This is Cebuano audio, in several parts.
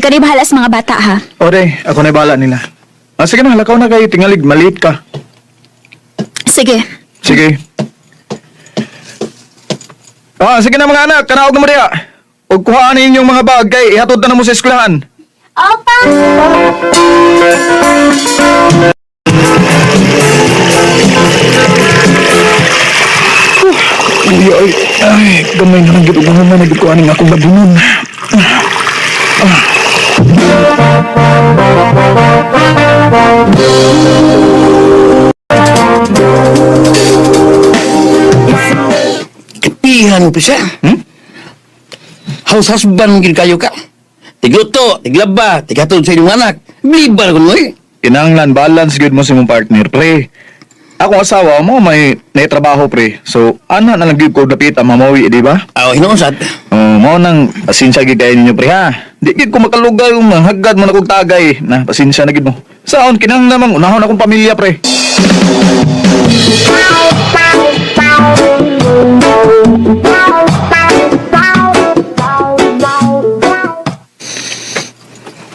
Ikaw na bahala sa mga bata, ha? Ore, ako na bahala nila. Ah, sige na, lakaw na kayo. Tingalig, maliit ka. Sige. Sige. Ah, sige na mga anak, kanaog na mo diha. Ug kuhaan ninyong mga bag kay ihatod na mo sa eskwelahan. Opa! Uy, ay, ay, gamay na lang gid ug na gid ko aning akong labunon. Kapihan mo pa siya. Hmm? House husband mo gid kayo ka. Tigluto, tiglaba, tigatod sa inyong anak. Blibar ko mo eh. Kinahanglan balance gid mo sa imong partner, pre. Akong asawa mo may trabaho, pre. So, ana na lang gid ko dapit ang mamawi, di ba? Aw, hinuon sad. Oh, mo nang pasensya gid kayo ninyo, pre, ha. Di gid ko makalugay um, hagad mo na kog tagay. Na, pasensya na gid mo. Saon kinahanglan namang unahon akong pamilya, pre.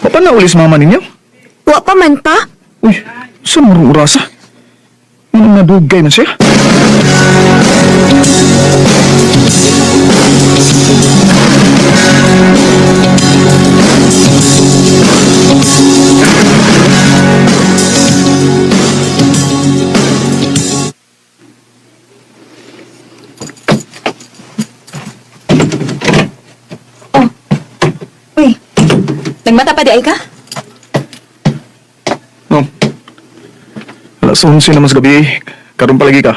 Pa na uli sa mama ninyo? Wa pa man pa. Uy, saan mo orasa? Ano nadugay man siya? Uy, nagmata pa di ay ka? No. Alas 11 naman sa gabi. Karon palagi ka.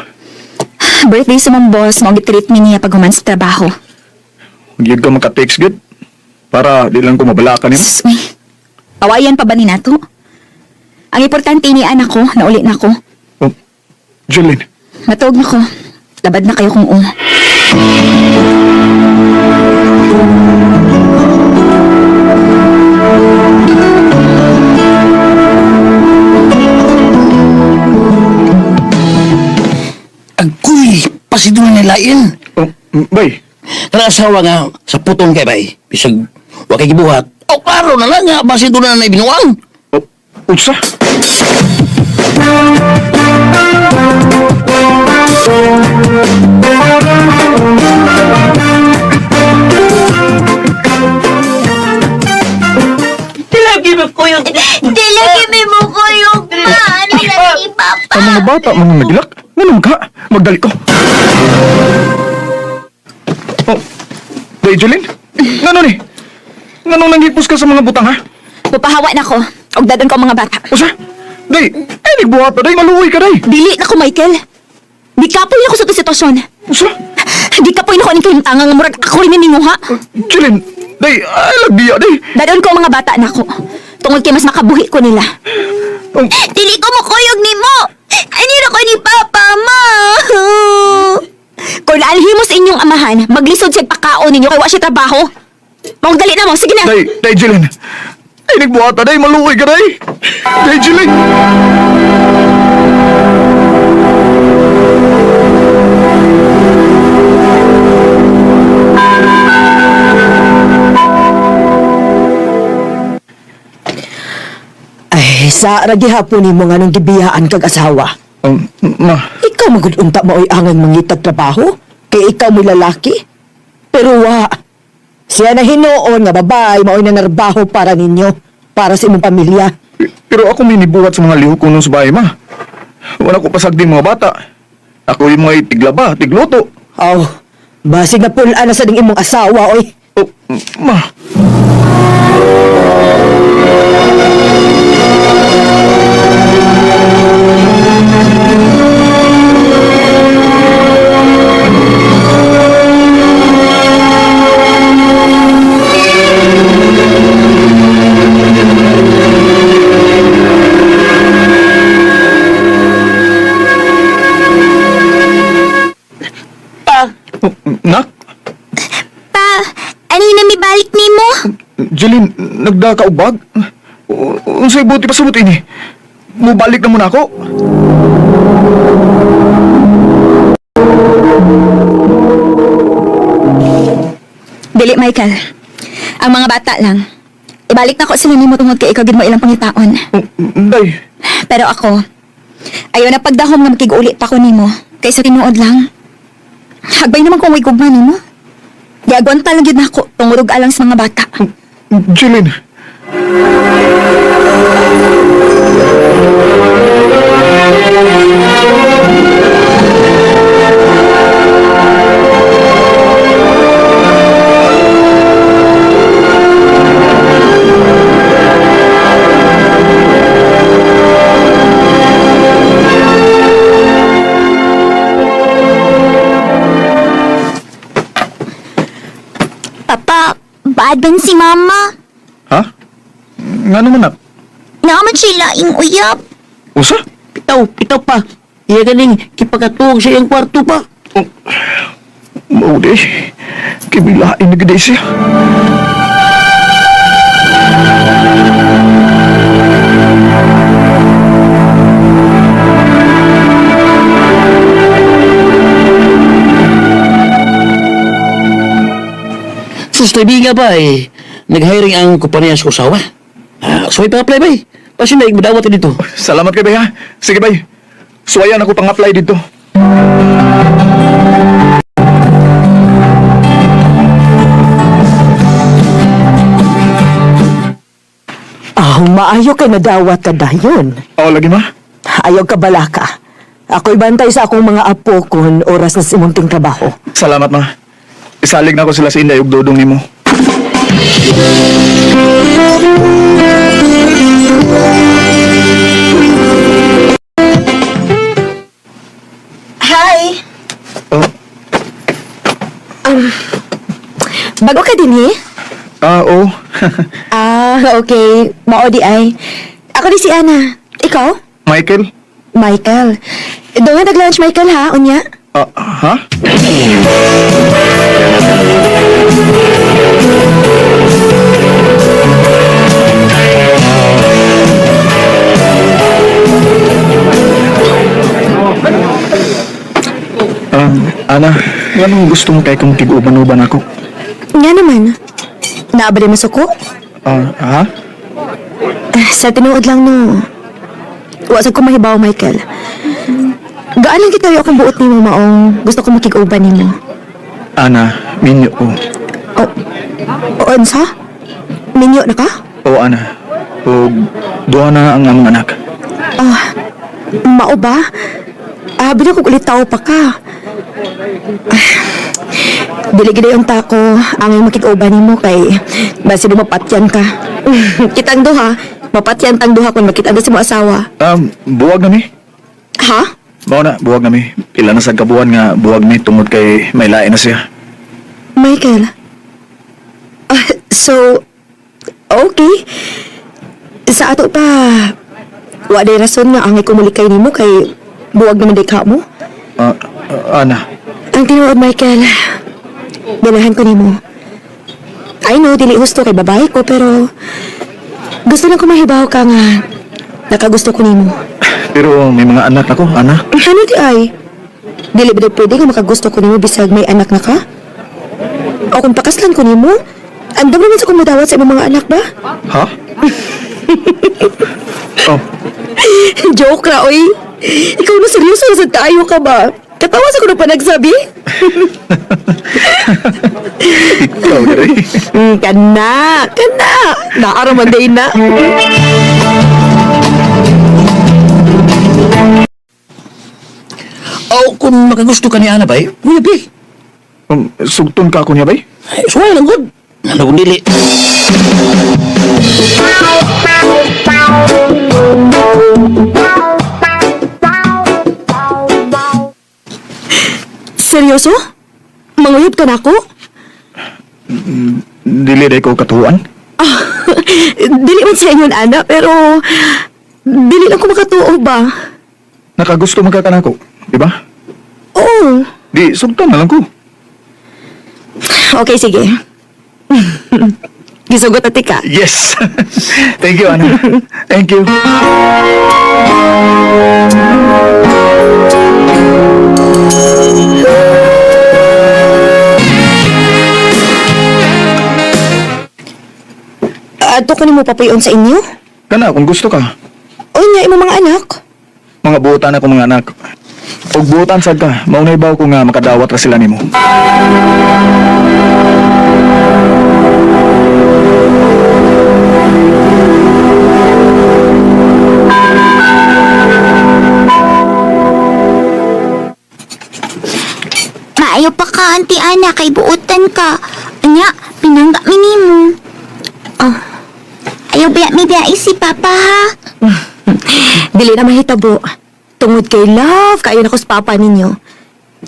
Birthday sa mong boss, mao gitreat mi niya pag human sa trabaho. Huwag ka maka-text gud. Para di lang ko mabala ka nimo. Sus, uy. Awayan pa ba ni nato? Ang importante ni anak ko, nauli na ko. Oh, Jeline. Matuog na ko. Labad na kayo kung oo. Agkuy, pasido na nilain. Oh, bay. Kana asawa nga, sa putong kay bay. Bisag, wa kay gibuhat. O klaro na lang nga, basido na na ibinuang. Oh, unsa? Dili may mo ko yung ma. Ano na si Papa? Ang mga bata mga nagilak. Nganong ka? Magdali ko. Oh, day Jeline. Ngano ni? Nganong nanghipos ka sa mga butang ha? Pupahawa na ko. Og dadon ko ang mga bata. Usa? Day, ay nagbuhat na day, maluoy ka day. Dili na ko, Michael. Di kapoy na ko sa to sitwasyon. Usa? Di kapoy na ko aning kahimtangan nga murag ako rin ninguha. Jeline, day, ay lagbiya day. Dadon ko ang mga bata nako. Tungod kay mas makabuhi ko nila. Oh, Dili ko mukuyog nimo. Ani ra ko ni Papa, ma. Kung naalhi mo sa inyong amahan, maglisod siya pakaon ninyo kay wa siya trabaho. Maong dali na mo, sige na. Day, day Jeline. Ay nagbuhat na day, maluoy ka day. Day Jeline. Ay, sa ragihapon nimo nga nung gibiyaan kag asawa. Ma, Ikaw magud unta maoy angan mangitag trabaho kay ikaw mo lalaki. Pero wa siya na hinuon nga babae maoy na narbaho para ninyo, para sa imong pamilya. Pero ako may nibuhat sa mga lihok ko nung sa bahay, ma. Wala ko pasagdi mga bata. Ako yung mga tiglaba, tigluto. Aw, basig na pulaan na sa ding imong asawa oy. Oh, ma. Pa, Oh, nak, Pa, ani na mibalik nimo? Jeline, nagda ka og bag? Unsay buti pa subot ini? Mubalik na muna ako. Dili, Michael. Ang mga bata lang. Ibalik na ko sila nimo tungod kay ikaw gid mo ilang pangitaon. Day, Pero ako, ayaw na pagdahom nga makig-uli pa ko nimo kaysa tinuod lang. Hagbay naman kung gugma nimo. Giagwanta lang gyud nako tungod og alang sa mga bata. Jeline. Papa, bad man si mama. Ha? Nga naman nak? Naman sila ing uyab. Usa? Pitaw, pitaw pa. Iya ganing kipagatuog sa iyang kwarto pa. Mao di. Kibilain na gid siya. Sus, nga ba eh. Nag-hiring ang kumpanya sa kusawa. Ah, so ipa-apply ba eh. Pasin na igmadawat dito. Salamat kay bay ha. Sige bay. Suwayan ako pang-apply dito. Ah, maayo kay nadawat ka dayon. Oo, lagi ma. Ayaw ka balaka. Ako'y bantay sa akong mga apo kon oras na simunting trabaho. Salamat ma. Isalig na ko sila sa Inday ug dudong nimo. Hi! Oh, Bago ka din eh? ah, oo. Ah, okay. Mao di ay. Ako di si Ana. Ikaw? Michael? Michael. Doon nag-lunch, Michael, ha? Unya? Ah, ha? Ana, anong gusto mo kay kung kig-uban-uban ako? Nga naman. Naabali mo suko? Ah, ha? Ah, sa tinuod lang, no. Wa sa ko mahibaw, Michael. Gaan lang kita akong buot nimo maong gusto ko makig-uban nimo. Ana, minyo ko. O, unsa? Minyo na ka? Oo, Ana. O, duha na ang among anak. Ah, mao ba? Ah, bila kog ulit tao pa ka. Ah, dili gid yung tako ang makig-uban nimo kay basi mapatyan ka. Kitang duha, mapatyan tang duha kung makita na si mo asawa. Buwag na mi. Ha? Mao na, buwag na mi. Pila na sa kabuan nga buwag mi tungod kay may lain na siya. Michael. Ah, so, okay. Sa ato pa, wa day rason nga angay kumulikay nimo kay buwag naman day ka mo. Ah, ah, Ana, Ang tinuod, Michael, ganahan ko nimo. I know, dili gusto kay babae ko, pero gusto lang ko mahibaw ka nga nakagusto ko nimo. pero may mga anak ako, Ana. Ano di ay? Dili ba daw pwede nga makagusto ko nimo bisag may anak na ka? O kung pakaslan ko nimo, andam naman sa kumudawat sa imong mga anak ba? Ha? Oh, Joke ra, oy. Ikaw na seryoso na sa tayo ka ba? Katawa sa kuno pa nagsabi? Ikaw diri. Kana, kana. Naaraman man day na. O kung makagusto ka ni Ana ba eh, kuya bi. Sugton ka ako niya bay? Ay, suway lang gud. Ano kung dili? Seryoso? Manguyab ka na ako? Dili day ko katuan. Ah, dili man sa inyon, ana, pero dili lang ko makatuo ba? Nakagusto man ka kanako, di ba? Oo. Di sugton na lang ko. Okay, sige. Gisugot na tika. Yes. Thank you, Ana. Thank you. At Adto ko nimo papuyon sa inyo? Kana kung gusto ka. Unya imo mga anak. Mga buotan ako mga anak. Og buotan sad ka, maunay baw ko nga makadawat ra sila nimo. Maayo pa ka, Auntie Ana, kay buotan ka. Anya, pinangga mi nimo. Oh. Ayaw biya mi biya si Papa ha. Dili na mahitabo. Tungod kay love, kayo na ko sa papa ninyo.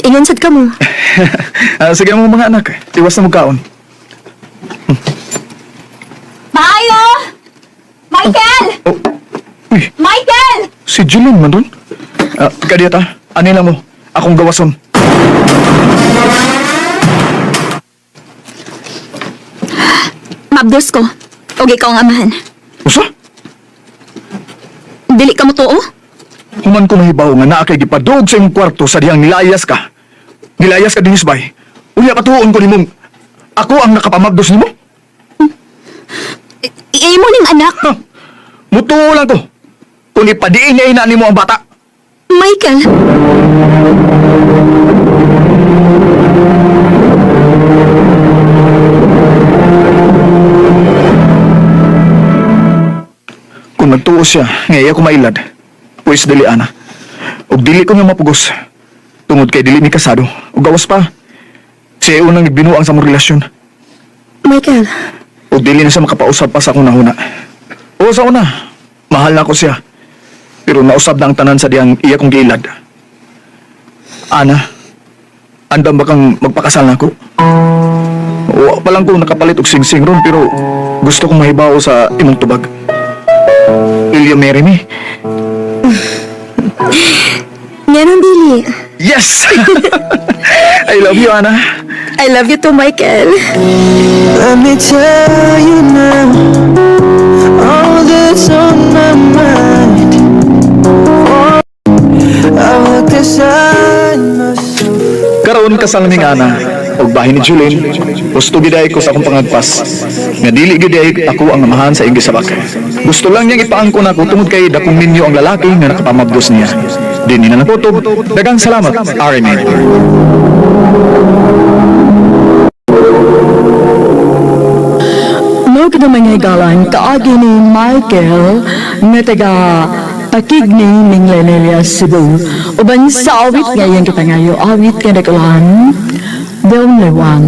Ingon sad ka mo. Ah, sige mo mga anak, iwas na mo kaon. Maayo! Michael! Oh. Uy, Michael! si Julin man dun. Ah, kadiyata, ani lang mo, akong gawason. Mabdos ko. Og ikaw ang amahan. Usa? Dili ka mo tuo? Human ko mahibaw nga naa kay gipadog sa imong kwarto sa dihang nilayas ka. Nilayas ka dinis bay. Unya patuon ko nimong ako ang nakapamabdos nimo. Imo ning anak. Ha? Mutuo lang ko. Kung ipadiin niya ina nimo ang bata. Michael! Kung nagtuo siya, nga iya ko mailad. Pwes dili ana. Og dili ko nga mapugos. Tungod kay dili mi kasado. Og gawas pa. Siya unang nagbinuang sa mong relasyon. Michael, Og dili na siya makapausap pa sa akong nahuna. Oo sa una, mahal na ko siya. Pero nausab na ang tanan sa diyang iya kong giilad. Ana, andam ba kang magpakasal na ako? Wa pa lang ko nakapalit og singsing ron pero gusto kong mahibaw sa imong tubag. Will you marry me? nganong dili? Yes! I love you, Ana. I love you too, Michael. Let me tell you now all that's on my mind. Oh, I've looked inside myself. Karon kasal ni Ana ug bahin ni Julin, gusto gid ay ko sa akong pangagpas. Nga dili gid ay ako ang amahan sa iyong gisabak. Gusto lang niyang ipaangkon ako tungod kay dakong ninyo ang lalaki nga nakapamabdos niya. Dinhi na lang kutob. Daghang salamat, RMN. Mo kita mga higalan, kaagi ni Michael nga taga Pakigni Minglenelia, Cebu. Uban sa awit ngayon kita ngayo, awit nga nagulahan, The Only One.